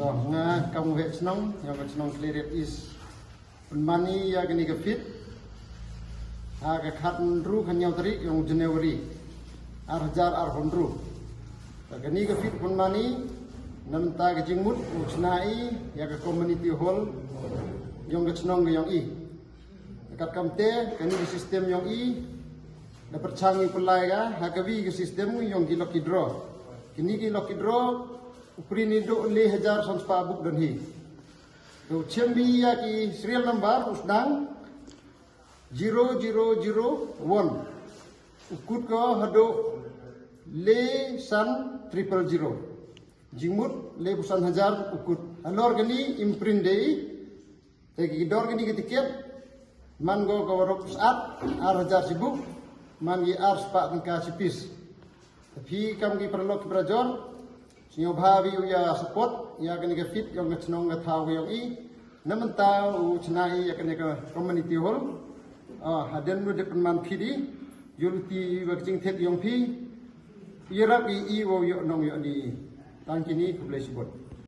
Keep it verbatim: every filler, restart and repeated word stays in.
Nga kam u heh chnong yong ka chnong Khliehriat East, pynman i ya kani ka feast ha ka khatynru khatynñiaw tarik yong January ar hajar arphaw ynru. Kani ka feast pynman i namynta ka jingmut u chna i ya ka community hall yong ka chnong ka yong i. Kat kamte kani ka system yong i da pyrchang i pynlai ka ha kawi ka system yong ki lucky draw. Kini ki lucky draw u print i dooh le hajar san spah buk don hi. Te u chem bi ya ki serial number u sdang zero zero zero one, u kut ko hadooh le san triple zero. Jingmut le phaw san hajar u kut. Halor kani im print de i. Te ki dor kini ki tiket man ko ka waroh saat ar hajar chi buk, man ki ar spah tyngka chi piece. Te phi kam ki paralok ki parajor, sngewbha wi u ya support ya kani ka feast yong ka chnong ka thaw ka yong i. Namynta u chna i ya kani ka community hall. Ah, hadien u dep pynman phi di, yooluti wa ka jingthied yong phi, yarap i i wow yoh nong yoh ni. Tang kini, khublei chibun.